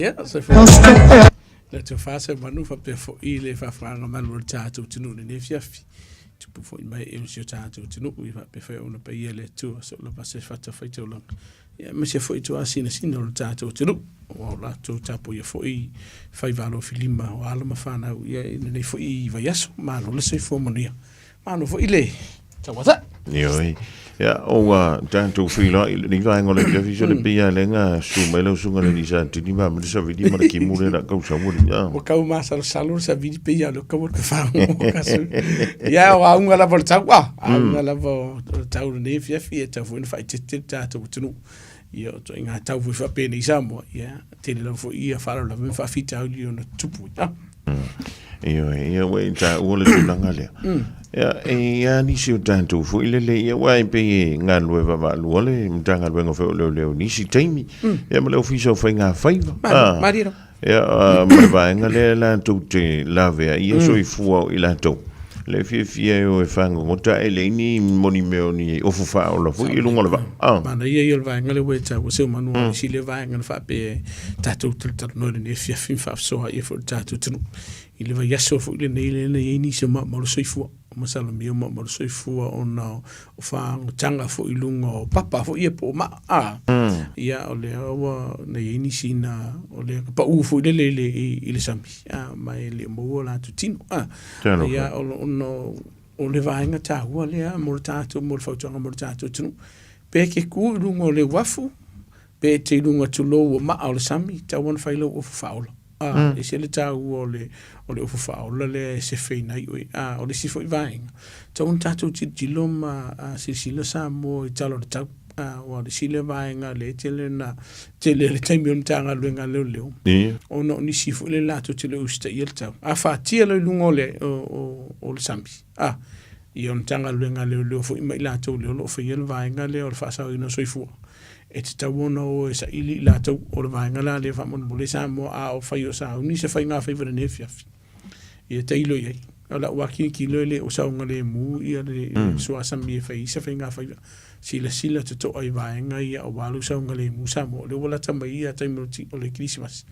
Ia, le tofa se manu faapea foi le faafofogaaga malu o le tatou atunuu i lenei afiafi. Tupu foi mai e o si o tatou atunuu ia faapea foi ona paia le Atua so lava se fatafaitaulaga. Ia aemaise foi tuasinasina o le tatou atunuu aua o latou tapuaia foi faiva alofilima o alo ma fanau ia i lenei foi vaiaso. Malo le soifua manuia. Malo foi le tauata. Ioe. Ia, ua tatou feiloai i lenei vaega o le afiafi, so le pei lava lea na susu mai lau susuga i le alii Satini ma le savili ma le timu lea o le a tau sau alii. Ah. Ua tau masalosalo le savili pei lava o lea ua tau atu fagogo ka sui. Ia, o auga lava o le tau, ah, auga lava o le tau i lenei afiafi, e tatau foi ona faaeteete le tatou atunuu. Ia, o ituaiga tau foi faapenei i Samoa, ia, tele lava foi ia faalavelave ma faafitauli e ono tutupu ai. Ah. Ioe, ia ua e taua le tulaga lea. Ia, e i ai nisi o tatou foi lele, ia aua e pei e galulue vaavaalua le Matagaluega foi o Leoleo i nisi taimi, ia ma le Ofisa o Faiga Faiva. Malie, malie lava. Ia, ma le vaega lea latou te laveaia soifua o i latou. Le fiafia e o e fagogota ae leai ni moni mea o ni ofu faaola foi i luga o le vaa. Ah. Manaia ia o le vaega lea ua e taua Seumanu, mm. isi lea vaega na faapea e tatou talatalanoa i lenei afiafi ma faasoa ia foi le tatou atunuu. I le vaiaso foi lenei lea na i ai nisi o maumau le soifua. O masalomia o maumau le soifua ona o faagotaga foi i luga o papa foi ia po o maa. Ah. Ia o lea ua na i ai nisi na o lea na pau foi lele i le, i le sami. Ah, ma e le o maua o latou tino. Ah. Ia o, ona o le vaega taua lea mo le tatou, mo le fautuaga mo le tatou atunuu. Pe e te tu i luga o le uafu, pe e te i luga tulou o maa o le sami, tatau ona fai lau ofu faaola. A, mm. ese le taua o le, o le ofu faaola lea e sefeina ai oe. A, o le isi foi vaega, tatau ona tatou tilotilo ma a, silasila Samoa i tala o le tau. A, aua o le isi lea vaega lea e tele na tele le taimi o le Matagaluega a Leoleo, ona o nisi foi lea latou te le usitaia le tau. A fatia loa i luga o le, o, o, o le sami, a, ia o le Matagaluega a Leoleo foi ma i latou lea o lo o faia le vaega lea o le faasaoina o soifua, e tatau ona o e saili i latou. O le vaega la lea faamolemole Samoa, a o fai o sauni se faiga faiva i lenei afiafi, ia tailo i ai. O lau atilotilo e le o saogalemu ia le mm. suasami e fai se faiga faiva. Silasila totoa i vaega ia aua lou saogalemu Samoa. O lea ua lata mai ia taimi o le Kerisimasi.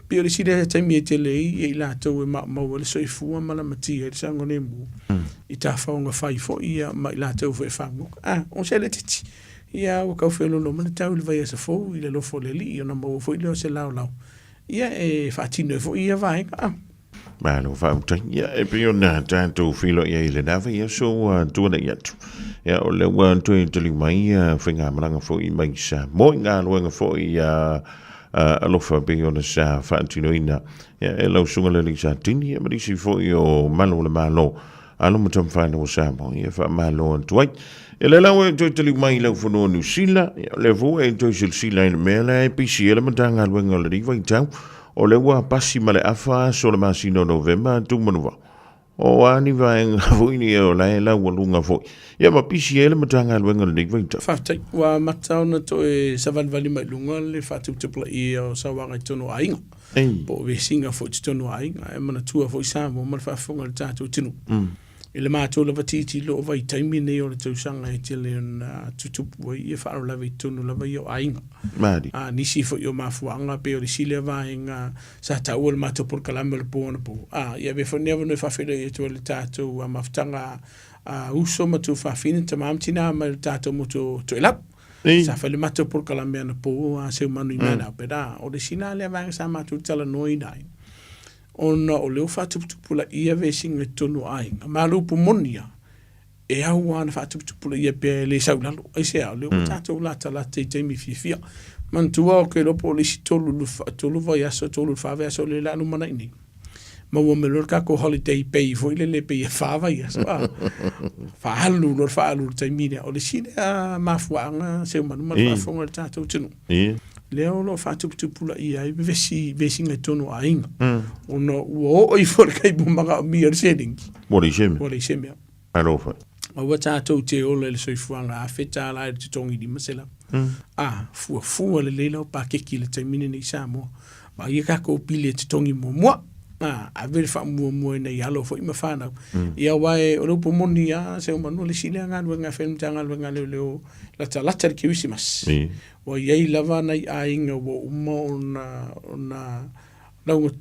Pei o le isi lea taimi e tele ai i latou e maumau ai le soifua ma lamatia ai le saogalemu mm. i tafaoga fai foi ia ma i latou foi e fagota. Ah, o se le titi. Ia ua tau feoloolo mai le tau i le vaiaso fou i le alofa o le Alii ona maua foi lea o se laolao. Ia e faatino ai foi ia vaega. Ah. Malo faafetai. Ia, e pei ona tatou feiloai ai i lena vaiaso ua tuanai atu. Ia, o lea ua toe taliu mai ia faigamalaga foi mai Samoa i galuega foi a alofa pei ona sa faatinoina ia, e lau susuga le alii Satini ia ma nisi foi o malu o le Malo alo ma tamafanau o Samoa ia faamalo atu ai. Ia lea la ua e toe taliu mai i lau fanua o Niu Sila, ia, o lea foi ua e toe silasila i le mea lea e pisi ai le Matagaluega o lenei vaitau, O lea ua pasi ma le afa aso o le masina o Novema atu manuvao. O a ni vaega foi nei o la e laualuga foi. Ia ma pisi ai le Matagaluega i lenei vaitau. Faafetai. Ua amata ona toe savalivali mai luga le faatuputupulaia o sauaga i totonu o aiga. Ei. Po o vesiga foi i totonu o aiga. E manatua foi Samoa ma le faafofoga a le tatou atunuu. I le matou lava tilotilo o vaitaimi nei o le tausaga e tele ona tutupu ai ia faalavelave i totonu lava ia o aiga. Malie. A nisi foi o mafuaaga pei o le isi lea vaega sa taua i le matou polokalame o le po anapo. A ia avea foi lenei avanoa e faafeiloai atu ai i le tatou mafutaga a uso ma tuafafine, tama ma tina mai le tatou motu o Toelau. Sa fai le matou polokalame anapo a Seumanu i Manao. Pera, o le isi la lea vaega sa matou talanoaina ai, ona o lea ua faatuputupulaia vesiga i totonu o aiga. Ma o le upu moni lava, e ao lava ona faatuputupulaia pea e le sau i lalo. Aisea? O lea ua tatou latalata i taimi fiafia. Manatua ou te iloa po o le isi 3 vaiaso, 3 i le 4 vaiaso lea o le a lumanai nei, maua mai loa le tatou holiday pay foi lele pei e 4 vaiaso, a, faaalu loa le faaalu i le taimi lea. O le isi lea mafuaaga Seumanu ma le faafofoga a le tatou atunuu. Lea o lo o faatuputupulaia ai vevesi vesiga i totonu o aiga. Ona ua oo ifo le taimi ua manaomia le seleni. Ua leai se mea. Ua leai se mea. Alofa. Aua tatou te ola i le soifuaga $1,000 i le totogi $500. A, fuafua lelei lau paketi i le taimi lenei i Samoa. Vaai a tatou pili e totogi muamua. A, ave le faamuamua i nai alo foi ma fanau. Ia aua e, o le upu moni lava, seumanu o le isi lea galuega e fai e le Matagaluega a Leoleo latalata i le Kerisimasi. Ua i ai lava nai aiga ua uma ona, ona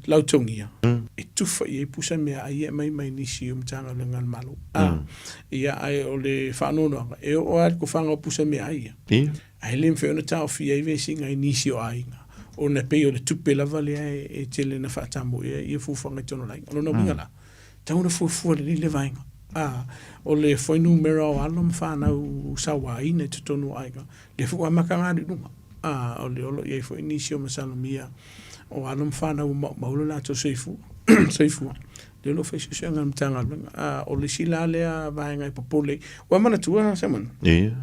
lautogia e tufa i ai pusa meaai ia e aumai mai nisi o Matagaluega a le Malo. A, ia ae o le faanoanoaga, e oo lava i le tofaga o pusa meaai ia, ae le mafai ona taofia ai vesiga i nisi o aiga, ona e pei o le tupe lava lea e tele ina faatamoe ai ia fuafuaga i totonu o le aiga. O lona uiga la, tatau ona fuafua lelei le vaega. A, o le fuainumera o alo ma fanau sauaina i totonu o aiga, lea foi ua amata ona alu i luga. A, o le o lo o i ai foi nisi o masalomia o alo ma fanau ua maumau lo latou soifua, soifua, lea o lo o fai suesuega a le Matagaluega. A, o le isi la lea vaega e popole ai. Ua e manatua Simon? Ia.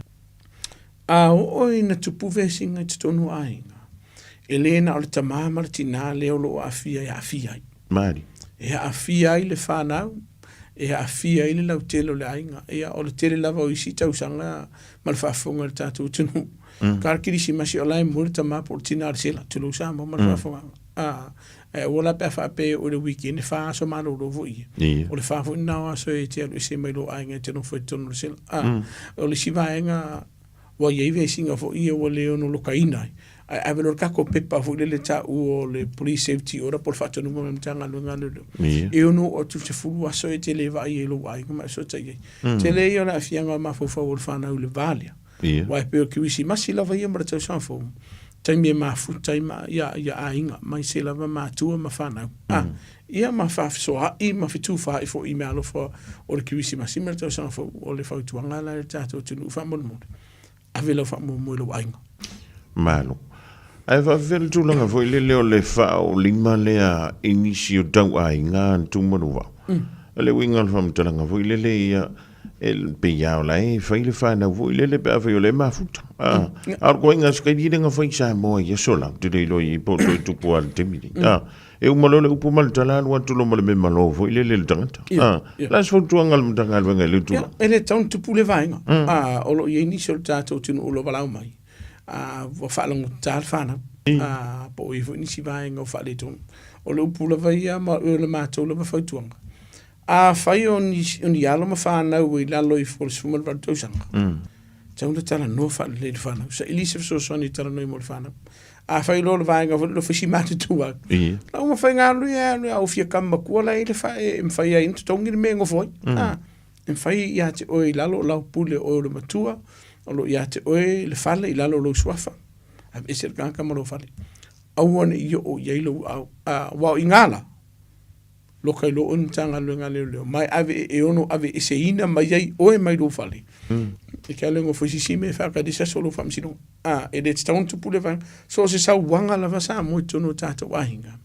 A oo ina tupu vesiga i totonu o aiga, e le na o le tamā ma le tinā lea o lo o aafia e aafia ai. Maali. E aafia ai le fanau, e aafia ai le lautele o le aiga. Ia, o le tele lava o isi tausaga ma le faafofoga a le tatou atunuu, ka le Kerisimasi o la e moe le tama po o le tina o le sela, tulou Samoa ma le faafofogaaga. A, ae aua la pe a faapea e oo i le weekend e fa aso malolo foi ia. Ia. O le fa foi lena o aso e te alu ese mai lou aiga e te nofo i totonu o le sela. A, o le isi vaega ua i ai vesiga foi ia ua le ono lokaina ai, ae ave loa le tatou pepa foi lele e taua o le Police Safety Order po o le faatonuga mai le Matagaluega a Leoleo, e ono oo atu i le 10 aso e te le vaai ai i lou aiga ma e fesootai ai. Tele ia o le aafiaga o le mafaufau o le fanau i le va lea. Aua e pei o le Kerisimasi lava ia ma le tausaga fou, taimi e mafuta ai ma ia ia aiga, aemaise lava matua ma fanau. A, ia ma faafesoaai ma fetufaai foi i meaalofa o le Kerisimasi ma le tausaga fou. O le fautuaga la i le tatou atunuu faamolemole, ave lau faamuamua i lou aiga. Malo. Ae faafefea le tulaga foi lele o le faaolima lea i nisi o tauaiga a Tumanuva? O le uiga o le faamatalaga foi lele ia, e pei lava o la e fai le fanau foi lele pe afai o lea e mafuta. A o le ituaiga sikaili lea na fai i Samoa i aso la, ou te le iloa i ai po o toe tupu lava i le taimi nei. A, e uma loa le upu ma le tala alu atu loa ma le mea malo foi lele i le tagata. A, o le a se fautuaga a le Matagaluega i lea tulaga? E le tatau ona tupu lea vaega. A, o lo o i ai nisi o le tatou atunuu o lo o valaau mai, a, ua faalogotata le fanau, a, po o i ai foi nisi vaega o faaletonu. O le upu lava ia ma o le matou lava fautuaga, afai o ni, o ni alo ma fanau i lalo ifo o le 18 tausaga, tatau ona talanoa faalelei i le fanau, saili se fesoasoani e talanoa ai mo le fanau. Afai loa o le vaega foi lea o fai si matutu atu, la ua faigaluega e alu e au fia kama matua la e i le fa e mafai ai ona totogi le mea e nofo ai. A, e mafai ia te oe i lalo o lau pule o oe o le matua, o lo o ia te oe le fale i lalo o lou suafa, aveese le tagata ma lou fale. Aua ne i oo i ai lou aao. A, aua o i ina la, loka i lou oe le Matagaluega a Leoleo, ma e ave, e ono aveeseina mai ai oe mai lou fale. E te alu e nofo i se isi mea e faatali se aso o lou faamasinoga. A, e le tatau ona tupu lea vaega. So o se sauaga lava Samoa i totonu o tatou aiga,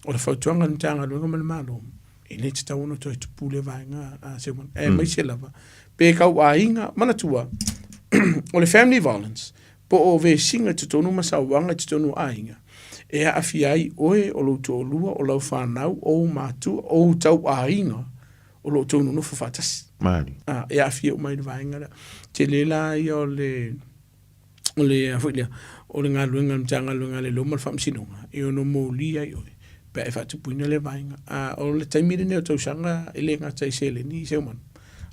o le fautuaga a le Matagaluega ma le Malo, e le tatau ona toe tupu lea vaega a Seumaga. Aemaise lava pe tau aiga, manatua, o le family violence, po o vesiga i totonu ma sauaga i totonu o aiga, e aafia ai oe, o lou toalua, o lau fanau, ou matua, ou tauaiga o lo o outou nonofo faatasi. Maali. A, e aafia uma ai le vaega lea. Tele la ia o le o le a foi lea, o le galuega a le Matagaluega a Leoleo ma le Faamasinoga e ono molia ai oe pe a e faatupuina lea vaega. A o le taimi lenei o tausaga e le gata i seleni Seumanu,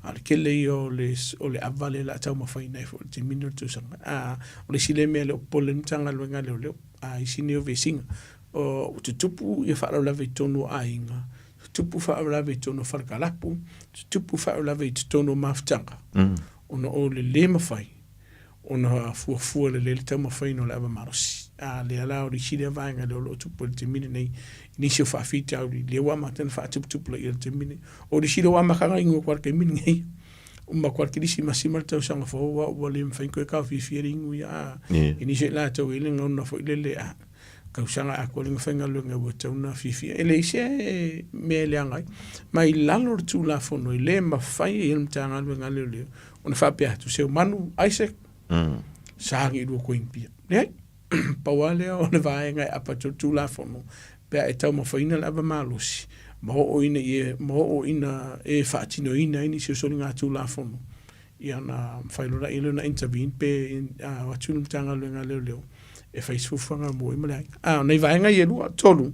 a o le tele ia o le o le ava lea o le a taumafaina ai foi i le taimi lenei o le tausaga. A o le isi lea mea e le o popole ai le Matagaluega a Leoleo, a isi nei o vesiga, o ua tutupu ia faalavelave i totonu o aiga, tutupu faalavelave i totonu o falekalapu, tutupu faalavelave i totonu o mafutaga, ona o le le mafai ona fuafua lelei le taumafaiina o le ava malosi. A lea la o le isi lea vaega lea o lo o tupu ai i le taimi lenei i nisi o faafitauli lea ua amata ona faatuputupulaia i le taimi lenei. O le isi lea ua amata ona inu atu lava i le taimi lenei, uma atu lava le kerisimasi ma le tausaga fou a ua le mafai ona toe taofiofia le inu ia. A i nisi o i latou e i ai le lagona foi lele, a tausaga atoa lea na faigaluega ua tatau ona fiafia. E leai se mea e leaga ai. Ma i lalo o le Tulafono e le mafai ai e le Matagaluega a Leoleo ona faapea atu, Seumanu Isaac, sagi i lua coin pia. Leai. Pau lava lea o le vaega e apa atu ai le Tulafono pe a e taumafaina le ava malosi ma oo ina ia, ma oo ina e faatinoina ai nisi o soligatulafono, ia ona mafai loa lea ona intervene pe o atu le Matagaluega a Leoleo e fai se fuafuaga mo oe ma le aiga. A o nai vaega ia e lua, tolu,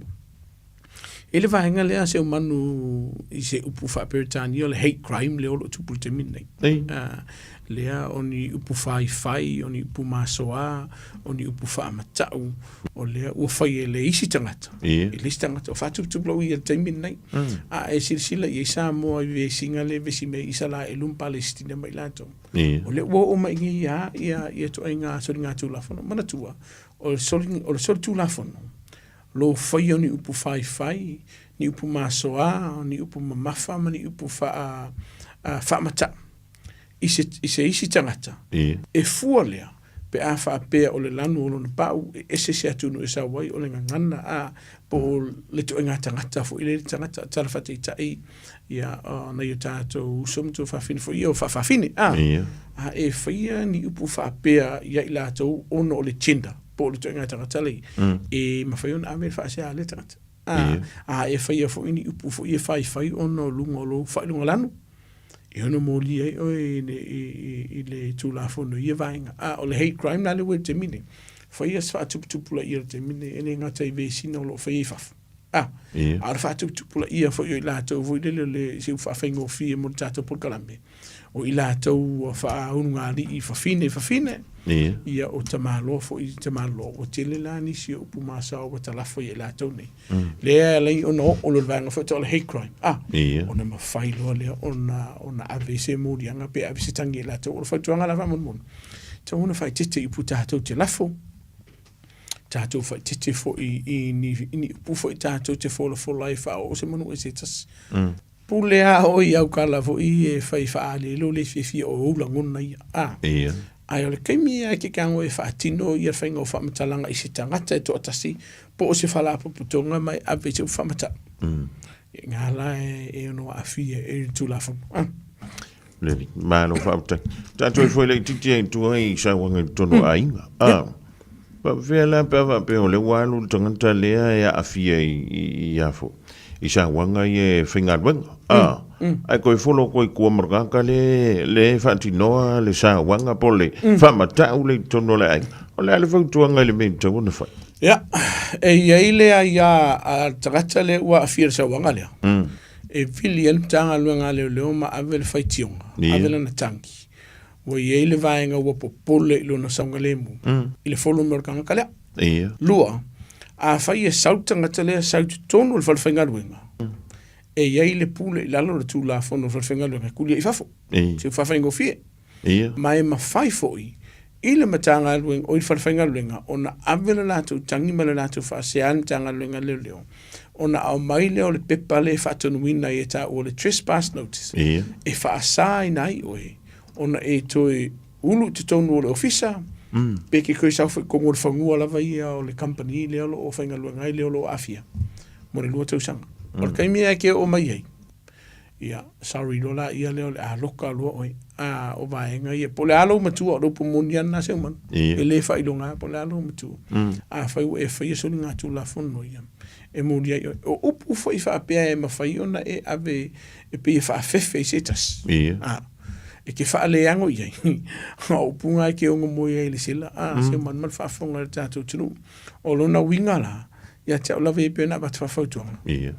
E le vaega lea a Seumanu i se upu faa-Peretania o le hate crime lea o lo o tupu i le taimi lenei. Ei. Lea o ni upu faifai, o ni upu masoa, o ni upu faamatau, o lea ua fai e le isi tagata. Ia. E le isi tagata o faatuputupulaui i le taimi lenei. A e silasila i ai Samoa i vesiga lea e vesi mai ai Isaraelu ma Palesitina ma i latou. Ia. O lea ua oo mai i inei lava ia ituaiga soligatulafono. Manatua, o le soli, o le solitulafono, lou faia o ni upu faifai, ni upu masoa, ni upu mamafa ma ni upu faa, faamatau i se, i se isi tagata, Ia. e fua lea pe a faapea o le lanu o lona pau e ese se atunuu e sau ai, o le gagana, a, po o le ituaiga tagata foi lea le tagata, tala faataitai, ia, o nai o tatou uso ma tuafafine foi ia o faafafine, a, Ia. a e faia ni upu faapea ia i latou ona o le gender, po o le ituaiga tagata lea, e mafai ona ave le faasea a lea tagata. A, a e faia foi ni upu foi e faifai ona o luga o lou faailogalanu, e ono molia ai oe i le, i, i, i le Tulafono i ia vaega. A o le hate crime la lea ua i le taimi nei, faia se faatuputupulaia i le taimi nei, e le gata i vesiga o lo o faia i fafo. A, a o le faatuputupulaia foi o i latou foi lele o le, se upu faafaigofie mo le tatou polokalame, o i latou ua faaulugalii i fafine i fafine, ia o tamaloa foi i tamaloa, ua tele la nisi o upu masao ua talafo ia i latou nei. Lea e ala ai ona oo loa i le vaega foi o le hate crime, a, ona mafai loa lea ona, ona ave i se moliaga pe ave se tagi i latou. O le fautuaga la faamolemole, tatau ona faaeteete i upu tatou te lafo, tatou faaeteete foi i ni, i ni upu foi tatou te folafola ai e faaoo se manu e se tasi. Pule a oe i au tala foi e fai faaali lou le fiafia o ou lagona ia. A. Ia. Ae o le taimi ia e te tago e faatino ia le faiga o faamatalaga i se tagata e toatasi po o se faalapotopotoga ma e ave i se upu faamatau. Ia ina la e ono aafia e le Tulafono. A. Lelei, malo faafetai. Tatou e foi laitiiti ai i tua i sauaga i totonu o aiga. A. Faapefea la pe a faapea o lea ua alu le tagata lea e aafia i, i, i a foi, i sauaga ia e faigaluega. A. Ae toe follow atu ai i tua ma le tagata lea, lea e faatinoa le sauaga po o le faamatau lea i totonu o le aiga. O le a le fautuaga i le mea e tatau ona fai? Ia, e i ai le aia a le tagata lea ua aafia i le sauaga lea. E vili ai le Matagaluega a Leoleo ma ave le faitioga, ave lana tagi. Ua i ai le vaega ua popole i lona saogalemu i le folo mai o le tagata lea. Lua, afai e sau le tagata lea sau i totonu o le falefaigaluega, e i ai le pule i lalo o le Tulafono o le falefaigaluega e kulia i fafo, se faafaigofie. Ma e mafai foi i le Matagaluega, o i le falefaigaluega ona ave le latou tagi ma le latou faasea i le Matagaluega a Leoleo, ona aumai lea o le pepa lea e faatonuina ai e taua o le trespass notice, e faasaina ai oe ona e toe ulu i totonu o le ofisa, pe te toe sau foi i totonu o le fanua lava ia o le company lea o lo o faigaluega ai, lea o lo o aafia mo le 2 tausaga. O le taimi lava e te oo mai ai, Ia, sorry loa la ia lea o le a loka loa oe. A, o vaega ia, po o le a lou matua, o le upu moni lava lena Seumanu. Ia. E le faailoga po o le a lou matua. Afai ua e faia soligatulafono ia, e moli ai oe. O upu foi faapea e mafai ona e ave e pei e faafefe i se tasi. Ia. A, e te faaleago i ai. O upu na e te ono moe ai i le sela, a, Seumanu ma le faafofoga a le tatou atunuu. O lona uiga la, ia te au lava ia e pei ona avatu faafautuaga. Ia.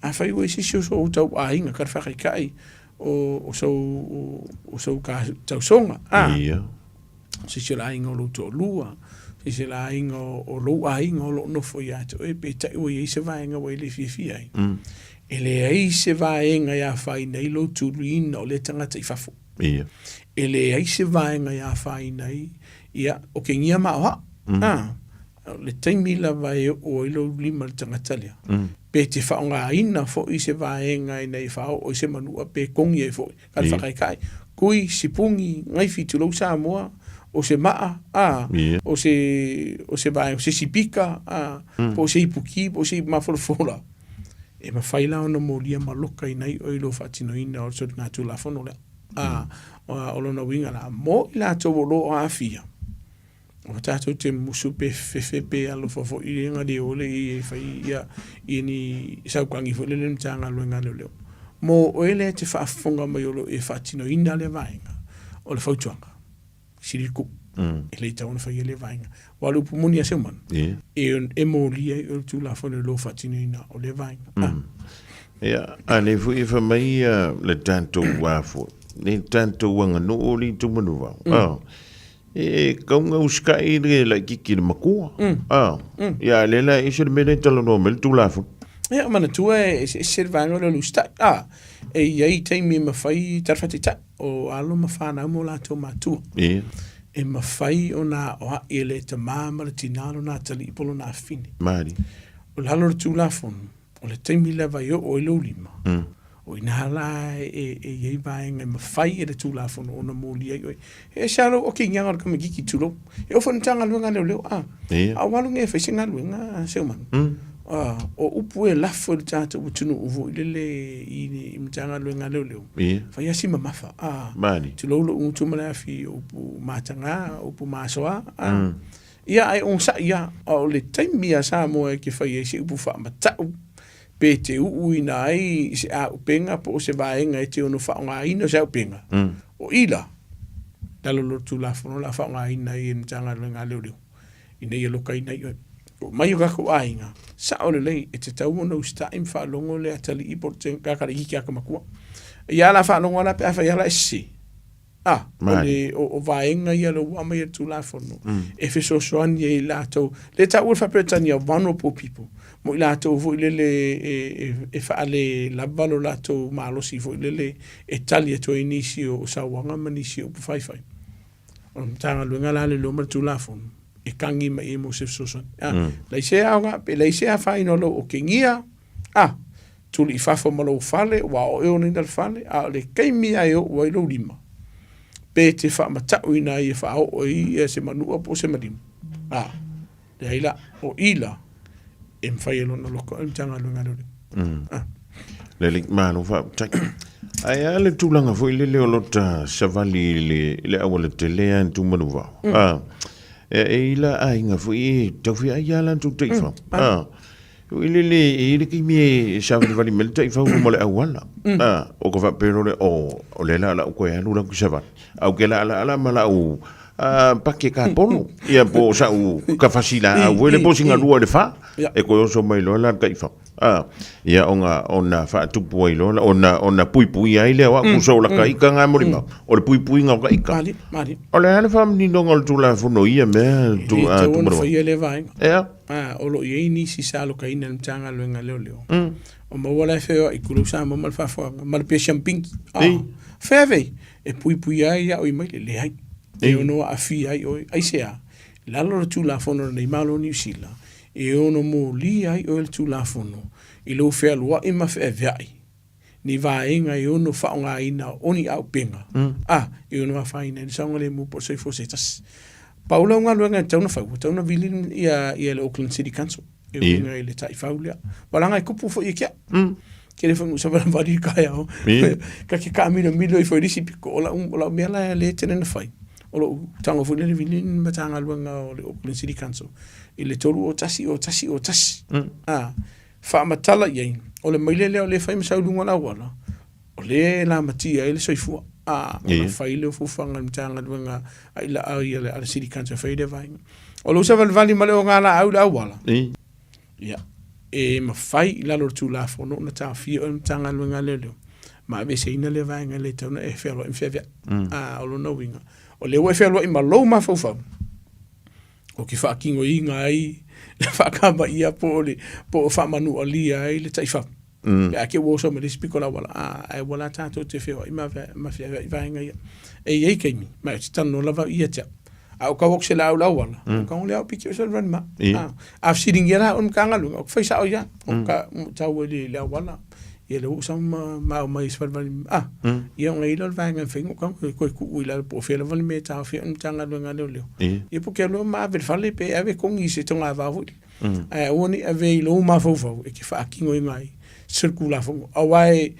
Afai ua i se isi o sou tau aiga, ka whakaikai o, o sou, o, o sou ka, tausoga, a, Ia. se isi o le aiga o lou toalua, se isi o le aiga o, o lou aiga o loo nofo ia te oe, peitai ua i ai se vaega ua e le fiafia ai. E leai se vaega e afaina ai lou tuluina o lea tagata i fafo. Ia. E leai se vaega e afaina ai, ia, o ke ngia ma o a'u, a, o le taimi lava e oo ai lou lima i le tagata lea, pe te faaaogaina foi se vaega ina ia faaoo i se manua pe kogi ai foi, ka le whakaikai, kui, sipungi, gaifi, tulou Samoa, o se maa, a, o se, o se vaega, o se sipika, a, po o se ipuki, po o se ipu mafolafola, e mafai la ona molia ma lokaina ai oe i lou faatinoina o le soligatulafono lea. A, o lona uiga la, mo i latou o lo o aafia, Aua tatou te musu pe fefe pe alofa foi i le leo le i e fai ia i ni saukangi foi lele Matagaluega a Leoleo. Mo oe lea e te faafofoga mai o lo o e faatinoina lea vaega, o le fautuaga, sili le tuu. E le i tatau ona faia lea vaega. Aua o le upu moni a Seumanu, e molia ai oe le Tulafono i lou faatinoina o lea vaega. Ia, a lea foi e fai mai le tatou foi, le tatou aganuu le Itumanuvao. E kau na usitai le laitiiti i le matua. Ia, a lea la e ese le mea lea e talanoa mai le Tulafono. Ia, manatua e eseese le vaega lea o le usitai. E i ai taimi e mafai tala faataitai o alo ma fanau ma o latou matua. E mafai ona aoai e le tama ma le tina lona atalii po o lona afafine. Malie. O lalo o le Tulafono, o le taimi lava e oo ai lou lima, o i ina la e i ai vaega e mafai e le Tulafono ona molia ai oe. E ese lava lou okigiaga o le tamaitiiti, tulou. E oo foi i le Matagaluega a Leoleo, a ua alu nei e fai se galuega Seumanu. O upu e lafo i le tatou atunuu foi lele i Matagaluega a Leoleo, fai lava si mamafa, tulou lou gutu ma le afi, o upu mataga, o upu masoa. Ia, ae onosai lava, a o le taimi a Samoa e te fai ai se upu faamatau, pe te uuina ai i se auupega po o se vaega e te ono faaaogaina o se auupega, o i la, lalo o le Tulafono o le a faaaogaina ai e le Matagaluega a Leoleo ina ia lokaina ai oe. Oo mai o tatou aiga, sao lelei, e tatau ona usitai ma faalogo le atalii po o le atalii a ka matua. Ia o le a faalogo lava la pe a fai lava la e sese. A, o le o vaega ia lea ua aumai e le Tulafono e fesoasoani ai i latou, lea e taua le faa-Peretania vulnerable people, mo i latou foi lele e faalelava lo latou malosi foi lele e tali atu ai i nisi o sauaga ma nisi o upu faifai. O le Matagaluega la a Leoleo ma le Tulafono e kagi mai i ai mo se fesoasoani. A, leai se aoga pe leai se afaina o lou okegia, a, Tuli i fafo ma lou fale, ua o e onaina le fale, a o le taimi lava e oo ai lou lima, pe te faamatauina ai e faaoo ai ia se manua po o se malimu, a, leai la, o i la, e mafai ai loa ona loka oe le Matagaluega a Leoleo. A. Lelei, malo faafetai. Ae a le tulaga foi lele o lota savali i le, i le aualatele a Tumanuvao? A, e, e i la aiga foi e tau feai lava latou taifau. A, Ui le le, e i ai le taimi e savalivali mai le taifau luma o le auala. A, o ka faapea loa lea, oh, o lea la o le a ou toe alu la ou te savali. Ae ou te laalaa la ma lau pake kapolo, ia po o sau kafasi laau foi lea po o sina lua i le fa, e toe oso mai loa la le taifau. A, ia ona, ona faatupu ai loa, ona, ona puipuia ai lea o au tusa o lata ika na e molimau, o le puipuiga o ta ika. Malie, malie. O le a le faamaninoga o le Tulafono i ia mea, E le tatau ona faia lea vaega. Ea. A, o lo o i ai nisi sa alokaina e le Matagaluega a Leoleo. O maua la e feoai tulou Samoa ma le faafofoga ma le pesi pinki. A, fea vei, e puipuia ai au i maile, leai. E ono aafia ai oe. Aisea? I lalo o le Tulafono a lenei Malo o Niu Sila, e ono molia ai oe le Tulafono i lou fealuai ma feaveai ni vaega e ono faaaogaina o ni auupega, a, e ono afaina ai le saogalemu po o le soifua o se tasi. Pau lau galuega e tatau ona fai, ua tatau ona vili ia, ia le Auckland City Council e uiga i le taifau lea. Ua laga e kupu foi e ke au. Tele foi ina ou savalivali i le taeao, ta te taamilomilo ifo i le isi pito, o lau, o lau mea la lea e tele na fai, o lou tago foi lea e vili le Matagaluega o le Auckland City Council i le 3 0 1 0 1 0 1. A, Faamatala i ai, o le maile lea o lea e fai ma sau i luga o le auala, o lea e lamatia ai le soifua. A, ona fai lea o fuafuaga a le Matagaluega a i laau ia a le City Council e fai lea vaega. O lou savalivali ma le ogalaau i le auala, ia, e mafai i lalo o le Tulafono ona taofia oe e le Matagaluega a Leoleo ma aveeseina lea vaega e le tatau ona e fealuai ma feaveai. A, o lona uiga, o lea ua e fealuai ma lou mafaufau, Ou te faatinoina ai le faakamaia po o le po o faamanualia ai le taifau. Pe a te ua oso mai le isi pito o le auala, a, ae ua la tatou te feoai ma ma feaveai vaega ia. E i ai taimi, ma ou te talanoa lava au ia te au. A ou tau atu se laau i le auala, ou tago lea au piki o se run ma. A, a fesiligia la au e le Matagaluega, ou te fai sao ia, ou ta tau ai i le auala, ia lea ua ou sau ma ma ao mai i Savalivali, a, ia ona i ai lea o le vaega e mafai ona ou tago e toe tuu i lalo po o fea lava le mea e taofia ai le Matagaluega a Leoleo. Ia po o ke aloa ma ave i le fale pe ave togi i se togavao foi lele. Ae aua ne i ave i lou mafaufau e te faatinoina ai se Tulafono. Aua e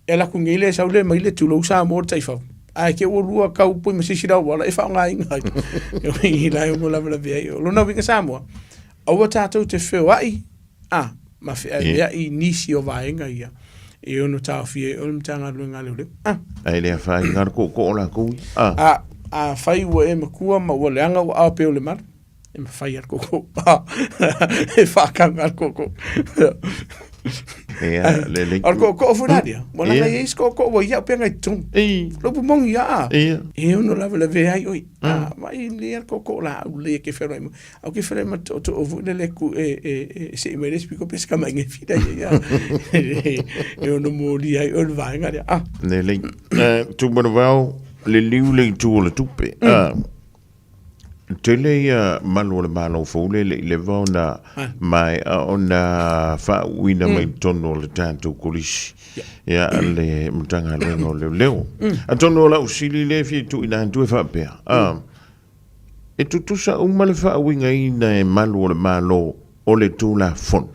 alu atu nei le sau le maile tulou Samoa le taifau, ae te i ua lua tau pui ma se isi auala e faaaogaina ai. I la e ono lavelave ai. O lona uiga Samoa, aua tatou te feoai a, ma feaveai i nisi o vaega ia e ono taofia ai oe le Matagaluega a Leoleo. A. Ae le afaina le tootoo o latou ia. A. Afai ua e matua ma ua leaga ua ao pea o le malu, e mafai a le tootoo. E faakaga le tootoo. Ia, le le. O le tootoo foi la lea, ua laga i ai se tootoo ua ia au pea ngai totonu. Lo upu moni ia a. E ono lavelave ai oi. A, vai lea le tootoo laau lelei e ke feorai mai. Au ke feorai ma le tootoo foi lele ku e e e sei mai le isi piko pe se kamaʻiga e fila ia ia. E ono molia ai oi le vaega lea. A. Lelei. Tumanavao, le liu le itu o le tupe. Tele ia malu o le Malo fou le le i leva ona maea ona faauuina mai totonu o le tatou Kolisi ia le Matagaluega o Leoleo. Atonu o lau sili lea e fia tuuina atu e faapea, e tutusa uma le faauigaina e malu o le Malo o le Tulafono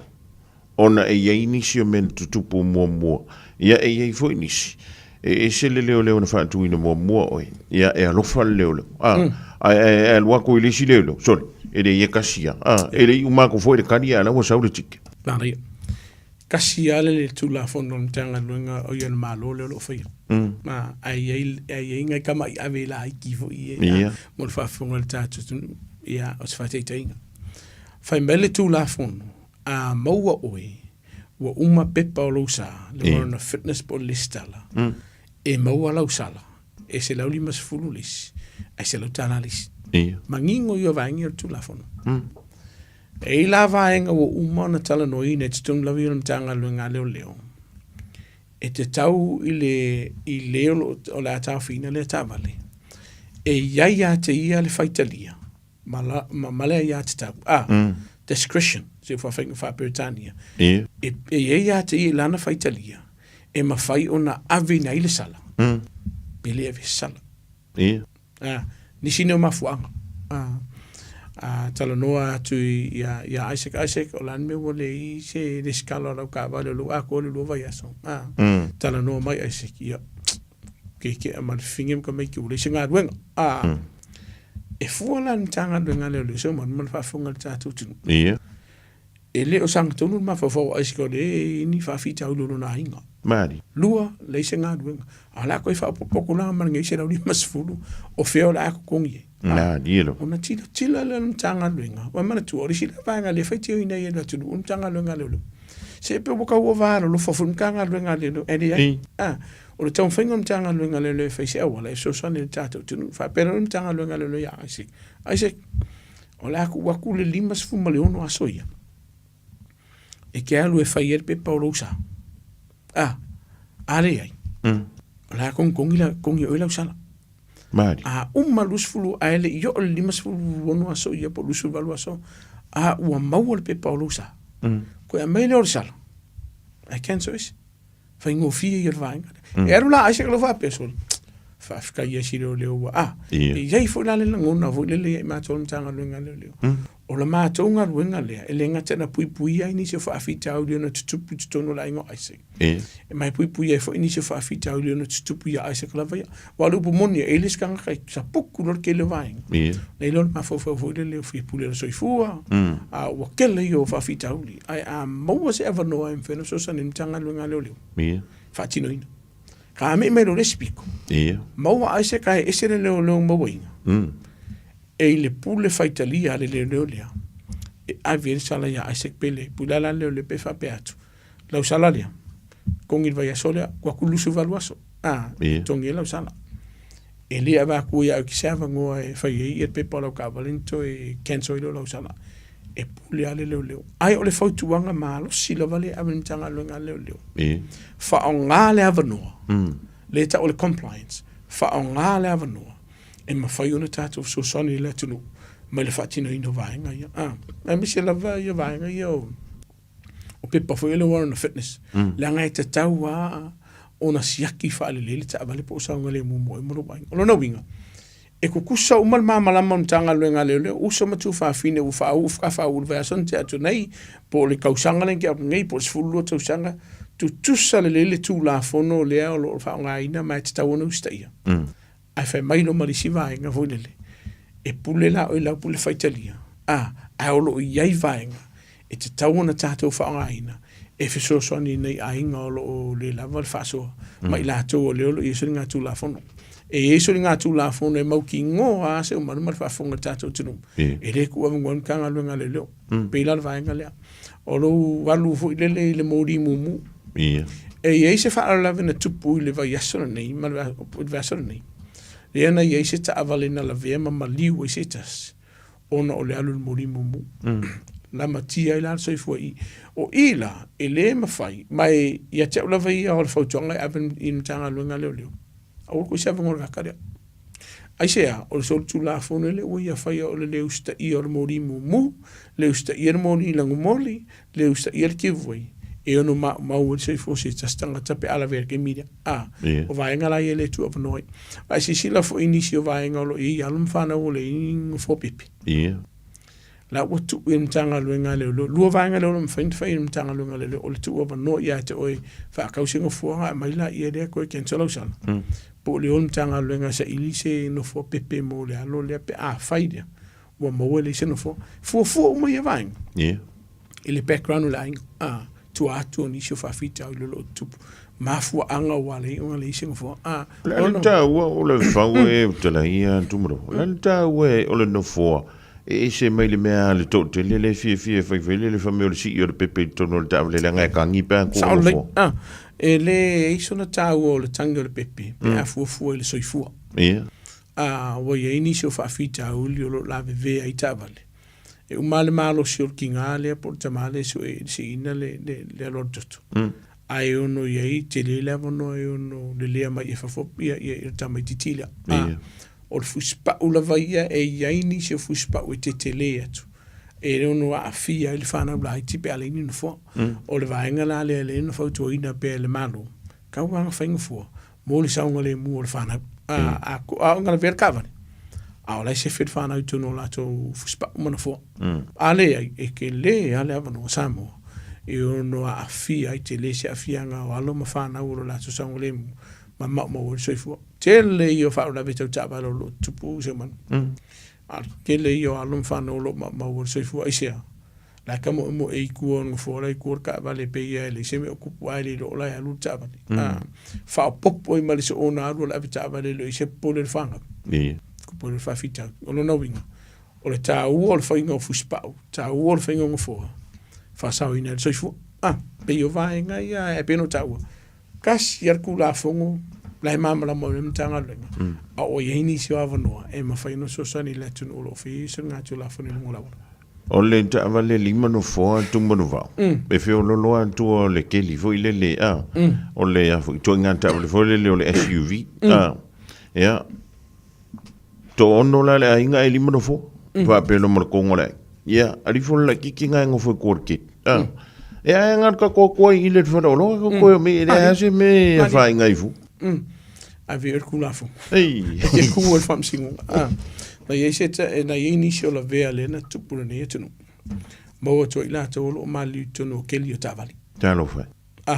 ona e i ai nisi o mea na tutupu muamua, ia e i ai foi nisi e ese le leoleo na faatuina muamua oe, ia e alofa le leoleo, a, ae, ae, ae alu atu i le isi leoleo, sole, e le ia tasi lava, a, e le i uma atu foi le kali a o la ua sau le ticket. Manaia. Tasi lava le Tulafono a le Matagaluega o ia le Malo lea o lo o faia. Ma, ae i ai, ae i ai nai tama'i ave laiti foi ia, mo le faafofoga a le tatou atunuu. Ia, o se faataitaiga. Fai mai le Tulafono, A maua oe, ua uma pepa o lou sa, le warrant of fitness po o le lesitala, e maua lau sala, e $150 le isi, ae $100 le isi. Manino ia o vaega ia o le Tulafono. E i ai la vaega ua uma ona talanoaina i totonu lava ia o le Matagaluega a Leoleo, e tatau i le, i le o lo o le a taofiina lea taavale, e i ai ia te ia le faitalia, ma, la, ma, ma le aiatatau, a, discretion, se faafaiga faa-Peretania, e, e i ai ia te ia i lana faitalia, e mafai ona aveina ai le sala, pe le ave se sala. A, nisi nei o mafuaaga. A, a talanoa atu ia, ia Isaac, Isaac, o le a le mea ua leai se resitala o lau taavale o lea ua atoa le lua vaiaso. A, talanoa mai Isaac, ia, keke'a ma le fafine ma tamaiti ua leai se galuega. A, e fua la le Matagaluega a Leoleo Seumanu ma le faafofoga a le tatou atunuu. E le o sagatonu le mafaufau o Isaac o lea e i ai ni faafitauli o lona aiga. Mali. Lua, leai se galuega. A o le a toe faaopoopo atu la ma lenei $150, o fea o le a totogi ai? Malie lava. Ona tilotilo lea o le Matagaluega, ua manatua, o le isi lea vaega lea e faitioina ai e le atunuu o le Matagaluega a Leoleo. Se pei ua tau ova alolofa foi le Matagaluega a Leoleo, ae leai. A, o le taumafaiga o le Matagaluega a Leoleo e fai se auala e fesoasoani i le tatou atunuu. Faapea loa le Matagaluega a Leoleo ia Isaac, Isaac, o le a tuu atu le 56 aso ia e te alu e fai ai le pepa o lou sa. A, a leai, o le a togitogi la, togi e oe lau sala. Mali. A uma 20 ae le i oo le 56 aso ia po o 28 aso, a ua maua le pepa o lou sa. Toe aumai lea o le sala, ae cancel ese. Faigofie ia o le vaega lea. E alu la Isaac loa faapea, sole, faafetai ia si leoleo ua, a, e i ai foi la le lagona foi lele ia i matou o le Matagaluega a Leoleo. O la matou galuega lea, e le gata ina puipuia ai nisi o faafitauli ona tutupu i totonu o le aiga o Isaac, e ma e puipuia ai foi nisi o faafitauli ona tutupu ia Isaac lava ia. Aua o le upu moni, e i ai le isi tagata e sapuku loa le tele o vaega, ona i ai lea o le mafaufau foi lele o fia pule i le soifua, a ua tele ia o faafitauli. Ae a maua se avanoa e mafai ona fesoasoani ai le Matagaluega a Leoleo, faatinoina. Ka amii mai loa i le isi pito, maua Isaac ae ese le leoleo mauaina, e i le pule faitalia a le leoleo lea, e ave ai le sala ia Isaac pe le pule a la le leoleo pe faapea atu, lau sala lea, togi le vaiaso lea, ua atu 28 aso, a, togi ai lau sala. E le avatua ia oe ki se avanoa e fai ai ia le pepa o lau taavale na toe cancel ai lea o lau sala. E pule lava le leoleo. Ae o le fautuaga malosi lava lea e ave i le Matagaluega a le Leoleo, faaaoga le avanoa, lea e tau o le compliance, faaaoga le avanoa e mafai ona tatou fesoasoani i le atunuu mai le faatinoina o vaega ia. Aemaise lava ia vaega ia o o pepa foi ia o le warrant of fitness, leaga e tatau lava ona siaki faalelei le taavale po o saogalemu mo oe ma lou aiga. O lona uiga, e tutusa uma le malamalama o le Matagaluega a Leoleo, uso ma tuafafine ua faauu faauu i le vaiaso na tea atu nei, po o le tausaga lea na tea atu nei, po o le 12 tausaga, tutusa lelei le Tulafono lea o lo o faaaogaina ma e tatau ona usitaia. Ae fai mai loa ma le isi vaega foi lele, e pule la oe i lau pule faitalia, a, ae o lo o i ai vaega e tatau ona tatou faaaogaina e fesoasoani i nai aiga o lo o le lava le faasoa ma i latou o lea o lo o i ai soligatulafono. E i ai soligatulafono e mautinoa lava Seumanu ma le faafofoga a le tatou atunuu, e le tuuavanoa ai le Matagaluega a Leoleo. Pei la o le vaega lea. O lou alu foi lele i le moli mumu. E i ai se faalavelave na tupu i le vaiaso lenei ma le vaiaso lenei, lea na i ai se taavale na lavea ma maliu ai se tasi ona o le alu i le moli mumu. Lamatia ai la le soifua i i. O i la, e le mafai, ma e ia te au lava ia o le fautuaga e ave i le Matagaluega a Leoleo, aua le toe avanoa i le vaka lea. Aisea? O le solitulafono lea ua ia faia o le le usitaia o le moli mumu, le usitaia le moli lagumoli, le usitaia le give way, e ono maumau ai le soifua o se tasi tagata pe a lavea i le taimi lea. A, o vaega la ia e le tuuavanoa ai. A e silasila foi i nisi o vaega o lo o i ai alo ma fanau o le i nofoa pepe. La ua tuu i le Matagaluega a Leoleo. Lua vaega lea o lo o mafai ona fai e le Matagaluega a Leoleo, o le tuuavanoa ia te oe faatau se nofoa ona aumai laia lea toe cancel lau sala, po o le o le Matagaluega e saili se nofoa pepe mo le alo lea pe afai lea ua maua e leai se nofoa. Fuafua uma ia vaega i le background o le aiga, a, tua atu o nisi o faafitauli o lo o tutupu, mafuaaga ua ala ai ona leai se nofoa. A, O le a le taua o le fau e utalaia tumalo. O le a le taua o le nofoa E ese mai le mea a le toatele lea e fiafia e faifai le fai mai o le sii o le pepe i totonu o le taavale leaga e tagi pe a tuu Sao lelei. Ah, e leai sona taua o le tagi o le pepe pe a fuafua i le soifua. Ia. Ah, ua i ai nisi o faafitauli o lo o lavevea ai taavale. E uma lava le malosi o le tiga lea po o le tama lea e sue i le siiina le, le, le aloalo toto. Ae ono i ai tele le avanoa e ono lelea mai ai fafo ia, ia, ia le tamaitiiti lea. Ah, Ia. O le fusipau lava ia e i ai nisi o fusipau e tetele atu, e ono aafia ai le fanau laiti pe a leai ni nofoa. O le vaega la lea lea na fautuaina pea e le Malo, tau lava ona fai nofoa mo le saogalemu o le fanau. A oo ina lavea le taavale, a o la e sefe le fanau i totonu o latou fusipau ma nofoa. A leai, e tele lava le avanoa Samoa e ono aafia ai, tele se aafiaga o alo ma fanau o lo latou saogalemu ma maumau ai le soifua. Tele ia o faalavelave tau taavale o lo o tutupu Seumanu. A o le tele ia o alo ma fanau o lo o maumau ai le soifua. Aisea? La e tamoemoe i tua o le nofoa la i tua o le taavale pei lava e leai se mea o tupu ae le iloa o la e alu le taavale. Faaopoopo ai ma le soona alu o le avetaavale e le o i ai se popole i le fanau. Popole i le faafitauli. O lona uiga, o le taua o le faiga o fusipau, taua o le faiga o nofoa, faasaoina ai le soifua. Pei o vaega ia e pei ona ou taua, Tasi lava le Tulafono la e malamalama ai le Matagaluega, a ua i ai nisi o avanoa e mafai ona fesoasoani i le atunuu o lo o faia ia Tulafono i luga o le auala. O le taavale lima nofoa Tumanuvao, e feololo lava tua o le keli foi lele, a, o le a foi, ituaiga taavale foi lele o le SUV, a, ia, toaono la le aiga ae lima nofoa, faapea loa ma le kogo o le aiga. Ia, ali fo le laitiiti na e nofo i tua o le keli, a, e ae na o le tatou atu ai i le faleoloa, e toe o me, e leai lava se mea e afaina ai fua. Ave i le Tulafono. Ei. E te kū ai le faamasinoga. A, na i ai se, na i ai nisi o lavea lea na tupu i lenei atunuu. Maua atu ai i latou o lo o maliliu i totonu o keli o taavale. Talofa e. A,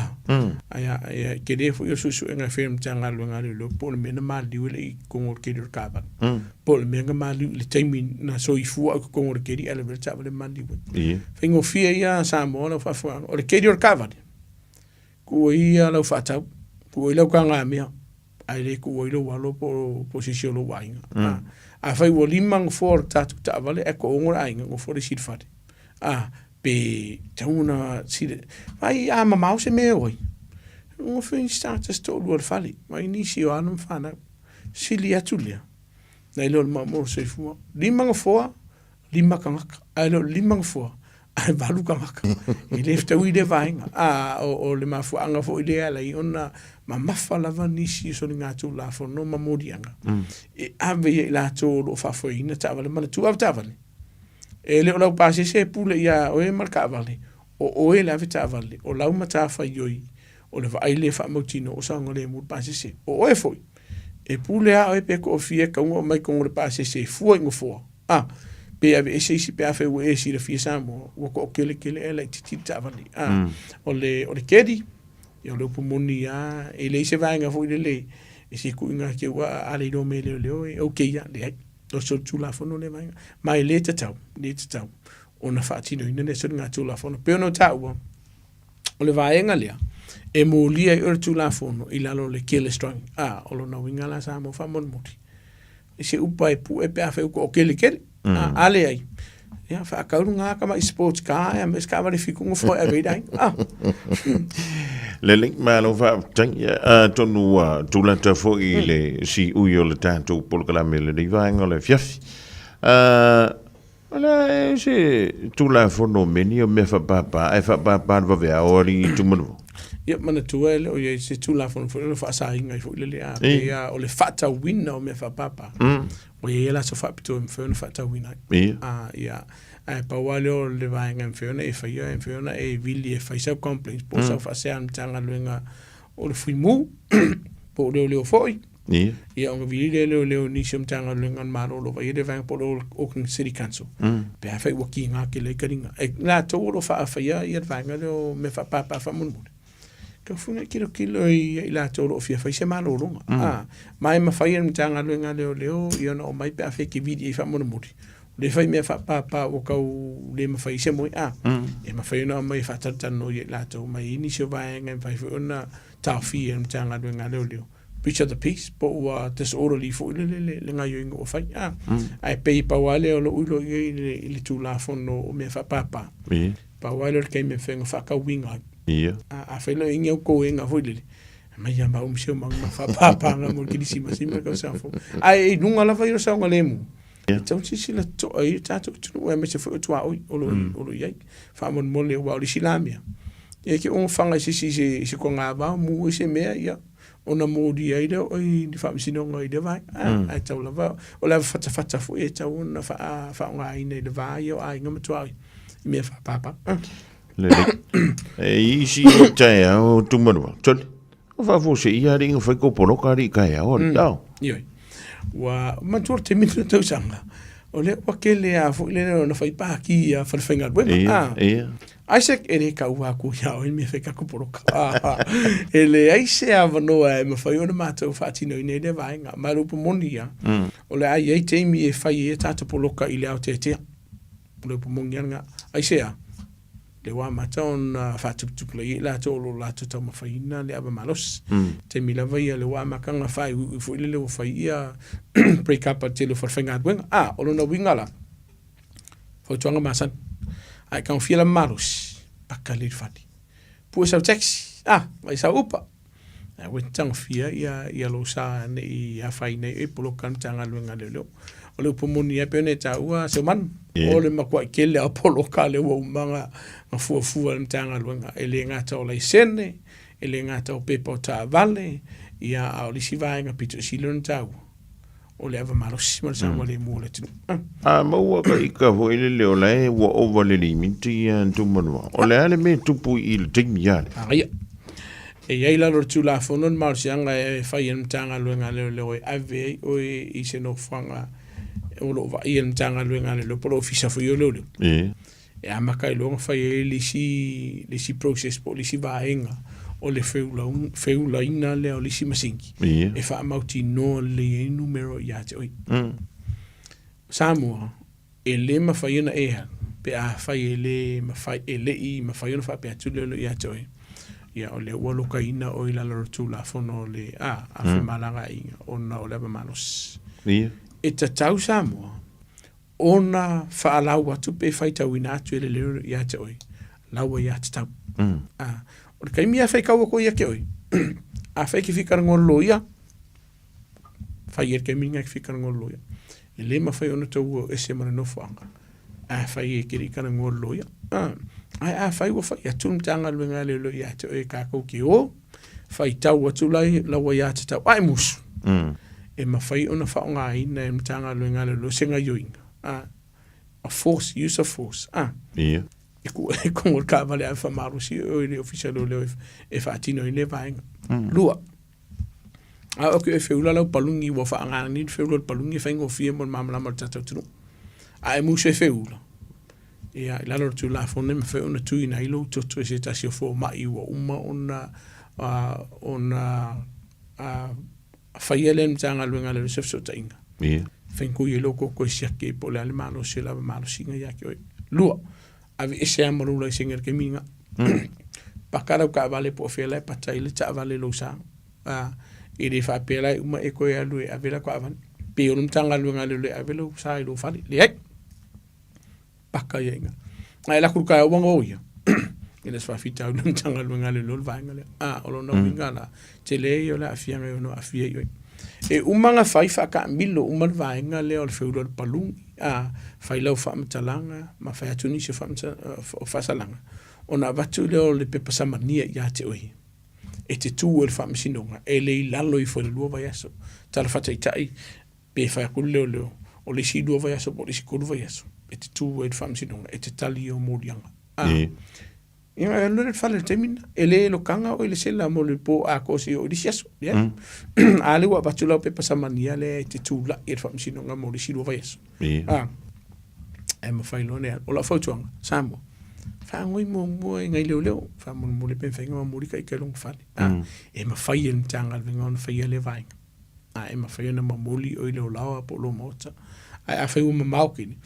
ae a, e tele foi o suesuega e fai e le Matagaluega a Leoleo po o le mea na maliliu e le i totonu o le keli o le taavale, po o le mea na maliliu i le taimi na soifua ai i totonu o le keli ae lavea le taavale ma maliliu ai. Faigofie ia Samoa lau faafofogaaga, o le keli o le taavale, tuu ai ia lau faatau, tuu ai lau tagamea, ae le tuu ai lou alo po o se isi o lou aiga. Afai ua lima nofoa o le tatou taavale ae toaono le aiga, nofo le isi i le fale. A, pe tatau ona sile, vaai a mamao se mea e o ai, nofo isi tagata se toalua i le fale, vaai nisi o alo ma fanau. Sili atu lea, nai lo le maumau o le soifua. Lima nofoa, lima tagata, ae le o le lima nofoa, ae valu tagata. E le fetaui lea vaega. A, o le mafuaaga foi lea e ala ai ona mamafa lava nisi o soligatulafono ma moliaga e ave ia i latou o lo o faafoeina taavale. Manatua avetaavale, e le o lau pasese e pule ia oe ma le taavale, o oe le avetaavale, o lau matafaioi o le vaai lea faamautinoa o saogalemu le pasese. O oe foi, e pule lava oe pe toafia e tatau ona aumai i totonu o le pasese e fua i nofoa. A, pe aveese isi pe afai ua e silafia Samoa, ua toakeletele ae laitiiti le taavale. A, o le, o le keli, ia o le upu moni lava, e leai se vaega foi lele e se tuuina atu a, a le iloa mai e leoleo e okay lava, leai. O le solitulafono lea vaega. Ma e le tatau, le tatau ona faatinoina lea soligatulafono. Pei ona ou taua, o le vaega lea, E molia ai oe le Tulafono i lalo o le careless driving. A, o lona uiga la Samoa faamolemole. I se upa e pue pe afai ua to'okelikeli. A, a leai, ia faatau luga tamai sports car ae se taavale fitu nofo ai ave ai le aiga. A. Lelei, malo faafetai. Ia, atonu ua tulata foi i le siui o le tatou polokalame i lenei vaega o le afiafi. O le a se Tulafono meni o mea faapapa, ae faapapa le vaveao alii i Tumanoa? Ia, manatua e le o i ai se Tulafono foi lea o faasaina ai foi lele a, pei lava o le faatauina o mea faapapa. Ua i ai le aso faapitoa e mafai ona faatauina ai. A, ia, ae pau lava lea o le vaega e mafai ona e faia, e mafai ona e vili e fai sau complaints po o sau faasea i le Matagaluega o le Fuimu, po o Leoleo foi. Ia ona vili lea e leoleo i nisi o Matagaluega a le Malo o lo o vaaia lea vaega po o le Auckland City Council, pe afai ua kiga tele ai taliga. E latou o lo o faafaia le vaega lea o mea faapapa faamolemole. Tau fai ona tilotilo ia i latou o lo o fia fai se malologa. Ma e mafai e le Matagaluega a Leoleo ia ona omai pe afai e te vili i ai faamolemole. O lea e fai mea faapapa ua tau le mafai ai se moe. E mafai ona aumai e faatalatalanoa ia i latou ma e i ai nisi o vaega e mafai foi ona taofia e le Matagaluega a Leoleo. Breach of the peace po ua disorderly foi lele le, le gaioiga ua fai. Ah, ae pei pau lava lea o lou iloa i ai i le, i le Tulafono o mea faapapa. Pau lava lea o le taimi e mafai ona faatauina ai. A, afai loa e i ai ni au toega foi lele, aumai ia maua ma si au maga faapapaga mo le Kerisimasi ma le tausaga fou. Ae i luga lava ia o le saogalemu, e tatau ona silasila totoa i ai le tatou atunuu aemaise foi o tuaoi o lo o lo o i ai. Faamolemole aua o le isi la mea, e te ogafaga i se isi i se togavao mu ai se mea, ia, ona molia ai lea o oe i le faamasinoga i lea vaega. Ae tatau lava, o le ava fatafata foi e tatau ona faaaogaina i le va ia o aiga ma tuaoi i mea faapapa. Lelei. E i isi taeao Tumanua, tole. O faafuasei alii na fai kou poloka alii taeao alii ao. Ioe. Ua manatua le taimi lena tausaga, o lea ua tele lava foi lele ona fai paki a falefaigaluega. Ia, ia. Isaac, e le taua atu ia oe le mea e fai tatou poloka. E leai se avanoa e mafai ona matou faatinoina ai lea vaega. Ma o le upu moni ia, o le a i ai taimi e fai ai a tatou poloka i le aoteatea. O le upu moni lava lena. Aisea? Lea ua amata ona faatuputupulaia i latou o lo o latou taumafaiina le ava malosi. Taimi lava ia lea ua amata ona faaiuiu foi lele ua fai ia break up a le tele o falefaigaluega. A, o lona uiga la, fautuaga masani, a e taofia la malosi, paka lelei le fale. Pue sau taxi, a, mai sau upa. Ae ua tagofia ia, ia lou sa ne i afaina ai oe poloka le Matagaluega a Leoleo. O le upu moni lava e pei ona e taua Seumanu, o le matuai tele lava o poloka lea ua uma ona fuafua e le Matagaluega. E le gata o laisene, e le gata o pepa o taavale, ia a o le isi vaega pito sili ona taua, o le ava malosi ma le saogalemu o le atunuu. A maua ka ika foi lele o la e ua ova le limiti ia Tumanua. O le a le mea e tupu i le taimi a le? Ia. E i ai lalo o le Tulafono le malosiaga e fai e le Matagaluega a Leoleo e ave ai oe i se nofoaga o lo o vaaia e le Matagaluega a Leoleo po o le Ofisa foi o Leoleo. E amata ai loa ona fai ai le isi, le isi process po o le isi vaega o le feulaina lea o le isi masini e faamautinoa lelei ai numera ia te oe. Samoa, e le mafai ona e alu pe afai e le mafai, e le i mafai ona faapea atu le leoleo ia te oe, ia o lea ua lokaina oe i lalo o le Tulafono o le a, a femalagaaiga ona o le ava malosi. E tatau Samoa ona faalau atu pe faitauina atu e le leoleo ia te oe lau aiatatau. O le taimi lava e faitau atu ai ia te oe, afai e te fia talanoa i le loia, fai i ai le taimi lena e te fia talanoa i le loia. E le mafai ona tau ese ma le nofoaga afai e te le i talanoa i le loia. Ae afai ua fai atu le Matagaluega a Leoleo ia te oe tatou te o, faitau atu lau aiatatau ae musu, e mafai ona faaaogaina e le Matagaluega a Leoleo se gaioiga, a force, use of force, e tuu ai i totonu o le taavale ave faamalosi oe i le Ofisa o Leoleo e faatino ai lea vaega. Lua, a oo atu e feula lau paluni ua faaaoga nei le feula o le paluni e faigofie mo le malamalama o le tatou atunuu. A e musu e feula, ia, i lalo o le Tulafono e mafai ona tuuina ai lou toto e se tasi o fomai ua uma ona ona faia lea e le Matagaluega a Leoleo se fesootaiga. Faigofie ai lou toto e siaki ai po o le a le malosi o le ava malosiga ia te oe. Lua, aveese lava ma lou laisene i le taimi lena. Paka lau taavale po o fea la e pata ai le taavale i lou sa. A, e le faapea la e uma e toe alu e ave lau taavale. Pe o le Matagaluega a Leoleo e ave lou sa i lou fale. Leai. Paka ia i ina. Ae alu atu i le taeao ua noia, e le o se faafitauli i le Matagaluega a Leoleo le vaega lea. A, o lona uiga la, tele ia o le aafiaga e ono aafia ai oe. E uma ona fai faataamilo uma le vaega lea o le feula o le paluni, a, fai lau faamatalaga ma fai atu nisi o faasalaga, ona avatu lea o le pepa samania ia te oe e te tu ai i le faamasinoga, e le i lalo ifo i le 2 vaiaso. Tala faataitai, pe fai atu le leoleo, o le isi 2 vaiaso po o le isi 3 vaiaso e te tu ai i le faamasinoga e te tali i ou moliaga. A, Ia, e alu i le fale i le taimi lena. E le lokaga oe i le sela mo le po atoa seia oo i le isi aso. Leai. A lea ua avatu lau pepa samania lea e te tulai i le faamasinoga mo le isi 2 vaiaso. A, e mafai loa ona e alu. O lau fautuaga, Samoa, faagoi muamua i nai leoleo, faamolemole pe mafai ona momoli ita i lona fale. A, e mafai e le Matagaluega ona faia lea vaega. A e mafai ona momoli oe i lou laoa po o lou maota. Ae afai ua mamao kini,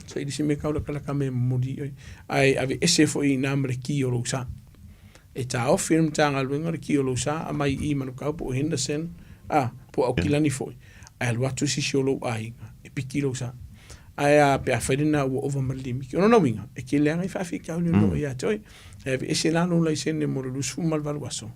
saili se mea e taulatalata mai e momoli i oe. Ae aveese foi i ina ma le ki o lou sa. E taofi e le Matagaluega le ki o lou sa, aumai i i Manukau po o Henderson, a, po o Aukilani foi, ae alu atu se isi o lou aiga e piki lou sa. Ae a pe afai lena ua ova ma le limiti. O lona uiga, e tele lava nai faafitauli o lo o ia te oe. E aveese la lou laisene mo le 28 aso,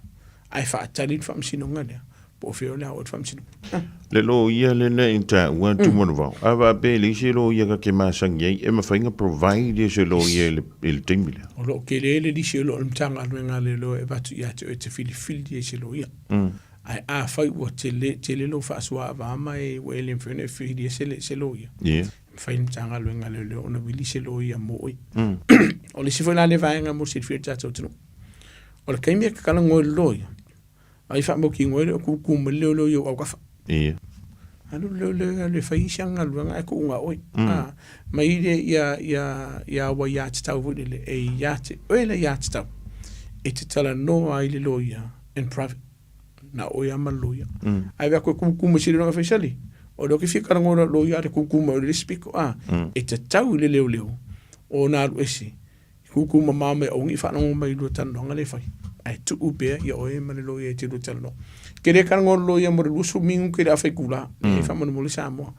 ae faatali le faamasinoga lea, po o fea o le a oo i le faamasinoga. Le loia lena i taua Tumanuvao, a faapea e leai se loia ta te masani ai, e mafai ona provide e se loia i le taimi lea? O lo o tele le lisi o lo o le Matagaluega a Leoleo e avatu ia te oe e te filifili ai se loia. Ae afai ua tele, tele lou faasoa ma e ua e le mafai ona e filia se, se loia, e mafai e le Matagaluega a Leoleo ona vili se loia mo oe. O le isi foi la lea vaega mo le silafia e le tatou atunuu, o le taimi e te talanoa i le loia, ai faamautinoa ai lea o kūkū mai le leoleo i ou autafa. Alu le leoleo e alu e fai isi ana galuega ae tuu na oe. A, mai le ia, ia, ia au aiatatau foi lele, e ia te oe le aiatatau e te talanoa ai i le loia in private. Na o oe lava ma le loia. Ae vaai atu e kūkū mai se leoleo fai sali, o lea ou te fia talanoa i lau loia a o le kūkū mai o le isi pito. A, e tatau i le leoleo ona alu ese Kūkū mamao mai aua ne i faalogo mai i lua talanoaga lea e fai, ae tuu pea ia oe ma le loia e te lua talanoa. Ke le talanoa le loia mo le 20 minute le afa itula, mm. E faamolemole Samoa.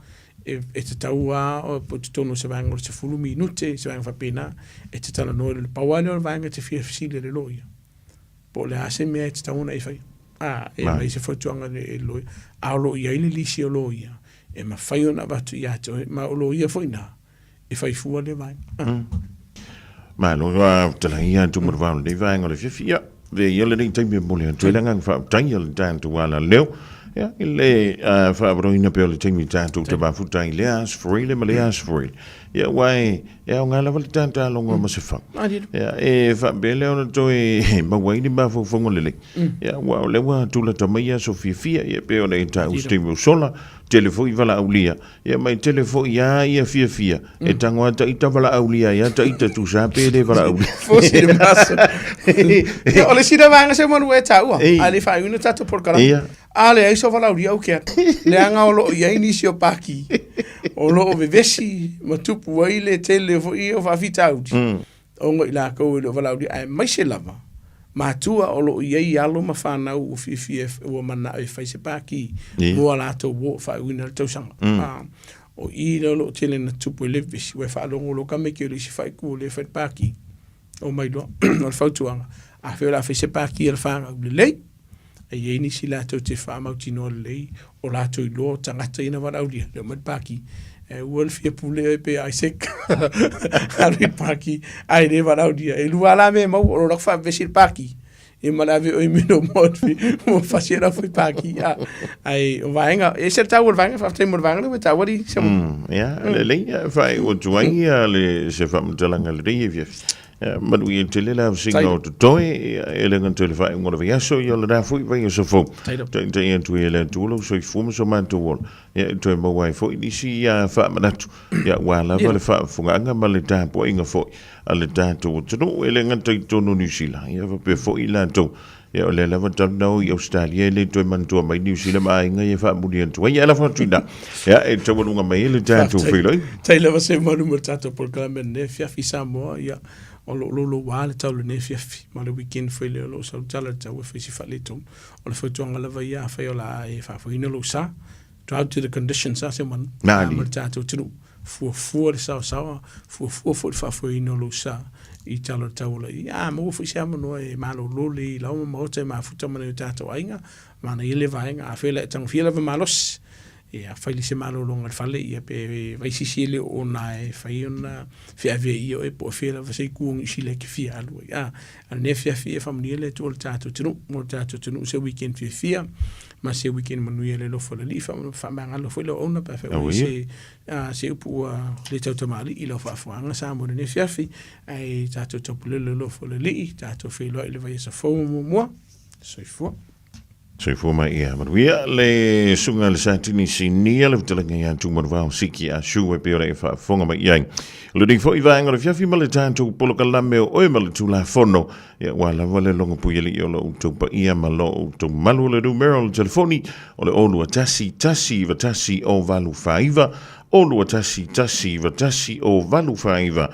E, e tatau lava po totonu o se vaega o le 10 minute, se vaega faapena, e te talanoa i le pau lava lea o le vaega e te fia fesili i le loia. Po o le a se mea e tatau ona e faia. A, e aumai se fautuaga i le loia. A o lo o i ai le lisi o loia, e mafai ona avatu ia te oe, ma o loia foi na, e fai fua lea vaega. Malo faafetai ia atu mo le vao lenei vaega o le fiafi. Ia, avea ia lenei taimi e momoli atu ai le agaga faafetai a le tatou ala leo. Ia, i le faaavanoaina pea o le taimi tatou te mafuta ai i lea aso Faraile ma lea aso Faraile. Ia, aua e aoga lava le tataloga ma se fau. Ia, e faapea lea ona toe maua ai ni mafaufauga lelei. Ia, aua o lea ua tulata mai aso fiafia, ia, pei ona e taua se taimi ua sola, tele foi valaaulia. Ia mai tele foi a ia fiafia e tango a taita valaaulia ai a taita tusa pe le valaaulia. Fosi le maso. Ia, o le isi lea vaega se manu e taua. A le faaiuina tatou polokalame. A leai so valaaulia au kea. Leaga o lo o i ai nisi o paki o lo o vevesi ma tupu ai le tele foi o faafitauli. Ona i latou e le o valaaulia aemaise lava matua o lo o i ai alo ma fanau ua fiafia ua manao e fai se paki mo a latou uo e faaiuina le tausaga. O i lea o lo o tele ina tupu ai le vevesi, ua e faalogo loa tamaiti o le isi faaitu o lea e fai le paki, omai loa. O le fautuaga, afai o le a fai se paki a le fanau, lelei, e i ai nisi latou te faamautinoa lelei o latou iloa o tagata ia na valaaulia, le omai le paki, e ua le fia pule oe pe Isaac alu i le paki ae le valaaulia. E lua la mea e maua, o lo latou faavevesi i le paki, ia ma le ave oe i mino mo mo fasi e lau foi paki. A, ai o vaega, e ese le taua o le vaega, faafetai mo le vaega lea ua e taua alii Samu. Ia, lelei, faaiu atu ai le se faamatalaga lelei e fiafia. Manuia tele le avasiga o totoe, e le gata i le faaiuga o le vaiaso, ia o lena foi vaiaso fou. Taitai atu ai e le Atua lou soifua ma so matou ola, ia e toe maua ai foi nisi faamanatu, ia aua lava le faafofogaaga ma le tapuaiga foi a le tatou atunuu, e le gata i totonu o Niu Sila, ia faapea foi i latou, ia o lea lava talu na o i Ausetalia e le toe manatua mai Niu Sila ma aiga ia faamuli atu ai. Ia lafo atu i ina, ia e taualuga mai ai le tatou feiloaiga. Faafetai lava se malu mo le tatou polokalame lenei afiafi Samoa, ia. O lo o louloua le tau i lenei afiafi, ma o le weekend foi lea o lo o sau tala i le tau e fai si faaletonu. O le fautuaga lava ia, afai o le a e faafoeina lou sa, drive to the conditions a se manu, ma le tatou atunuu, fuafua le saosaoa, fuafua foi le faafoeina o lou sa i tala o le tau o lo o i ai. A maua foi se avanoa e malolo lelei i laoa ma maota e mafuta ma nai o tatou aiga, manaia lea vaega. Afai o le a e tagofia lava malosi, Ia, fai le se malologa i le fale, ia, pe fai se isi e le o ona e fai ona feaveaia oe po o fea lava se itu o Niu Sila e te fia alu ai. A, a o lenei afiafi, ia faamanuia le Atua i le tatou atunuu, mo le tatou atunuu se weekend fiafia, ma se weekend manuia i le alofa o le Alii. Faamagalo foi le auauna pe afai ua i ai se, a, se upu ua le tautamalii i lau faafofogaaga Samoa i lenei afiafi. Ae tatou taupulele i le alofa o le Alii, tatou feiloai i le vaiaso fou ma muamua. Soifua. Soifua mai ia manuia le susuga i le Satini Sinia le fetalaiga ia Tumanuvao Siki a Sue e pei ona e faafofoga mai i ai. O lenei foi vaega o le afiafi ma le tatou polokalame o oe ma le Tulafono, ia ua lava le logo puialii o lo outou paia ma lo outou malu. O le numera o le telefoni o le 021 191 089, 021 191 089.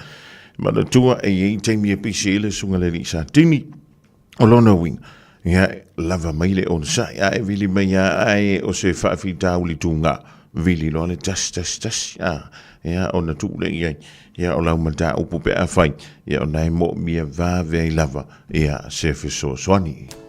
Manatua e i ai taimi e pisi ai le susuga i le alii Satini. O lona uiga, ia, lava mai le onosai, a e vili mai a ae o se faafitauli tuga, vili loa le tasi, tasi, tasi, a, ia, ona tuu lea i ai, ia, o lau mataupu pe afai, ia, o na e moomia vave ai lava, ia, se fesoasoani.